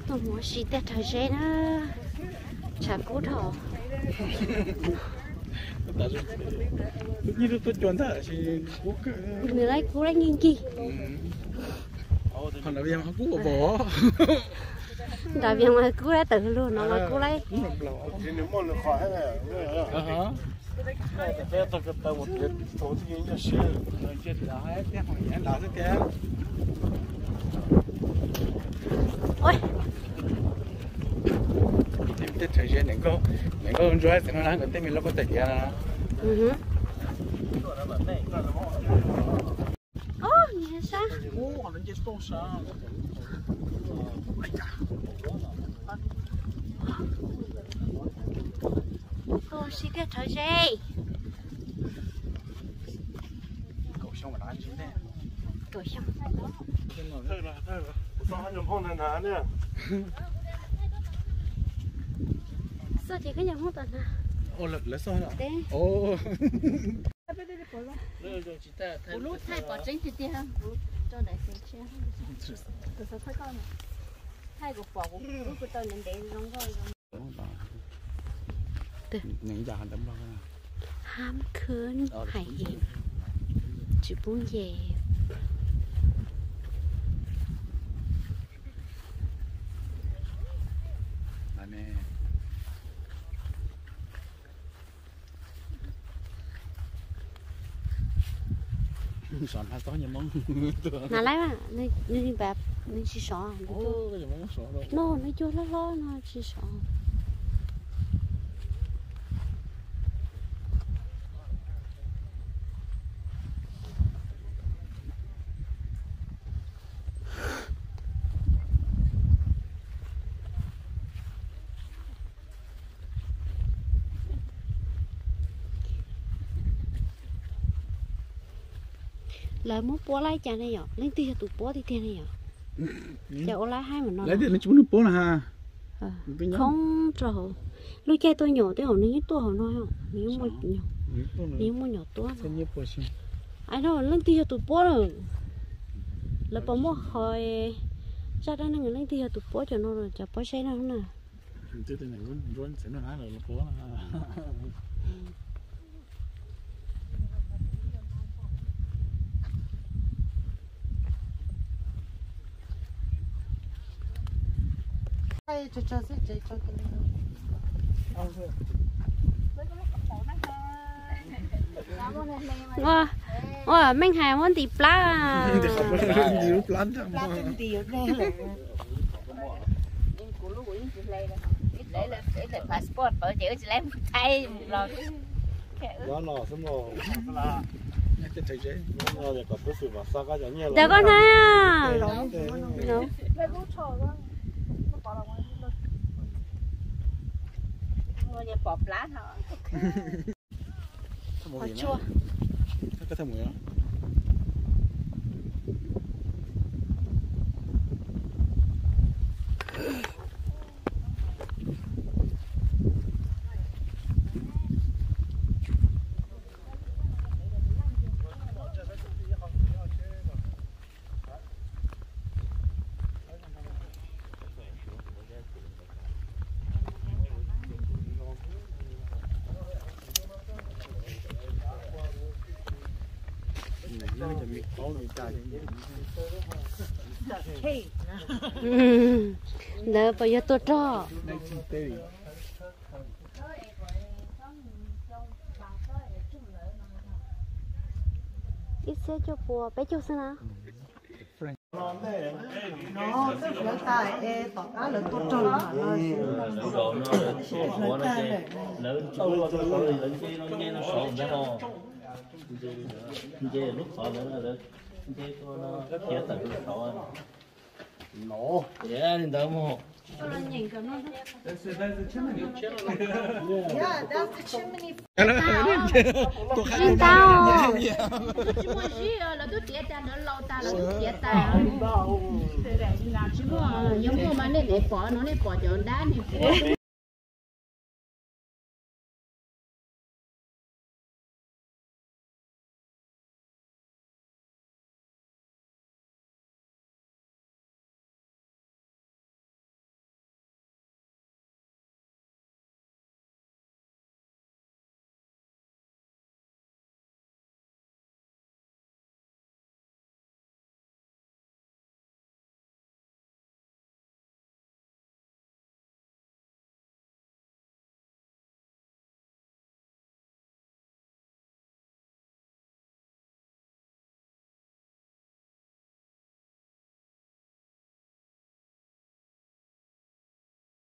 Tuaj mus ua si tej rhawv zeb na, tshav kub dhau. Nws laib kub laib nkig nkig. Nram Vias mas kub lab tawm lug no mas kub laib. Tej rhawv zeb, niam nkauj ntsuab txiv no na, tej me loj koj tawm tiav no. Tuaj ua si tej rhawv zeb. Kaum xyoo. Xoj ces koj yog Hmoob tom na. Lawv xoj. Kuv lub thaij pom tseeb tiag tiag, kuv rau daim xwm tshiab. Kuv xav thaij koj, thaij kuv pom kuv lub kuv tau ntev ntev zoo nkauj zoo. Hab khwb hais tsis pub nce. Hnav laib, nws tsis sov. No nws cuag hlob hlob no tsis sov. Lawv muab puab laib cas ne yom? Leej twg yog tus puab tiag tiag ne yom? Cas ua laib haib mam no? Lawv tias lawv tsis muaj neeg puab na ha. Khoob rau hauv. Lub caij tuaj nyom tej zaum nws yeej tuaj hauv no, nws yeej muaj nyom tuab. Ai no, leej twg yog tus puab lawm? Lawv puas muaj qhov zaj dab neeg leej twg yog tus puab cov no, cov pob zeb no na? Ua, ua meej hais muab ntim plab. Passport pawv ces wb tsis laib mus Thaib los. Cov koj na. Pom plab no. Ntawd puas yog tua rog? Ib txhiab cuaj pua peb caug xwb na. No, lawv tas es tom qab lawv tua rog los. Lawv nce lub qhov ntawd, lawv nce tuaj no, khiav tawm saud. Li ntawd mus. Li ntau. Tsis muaj zib, lawv twb tiav tas, lawv laus tas, lawv twb tiav tas. Tsis muaj, yog muaj mas nej pom no, nej pom cov dab ne.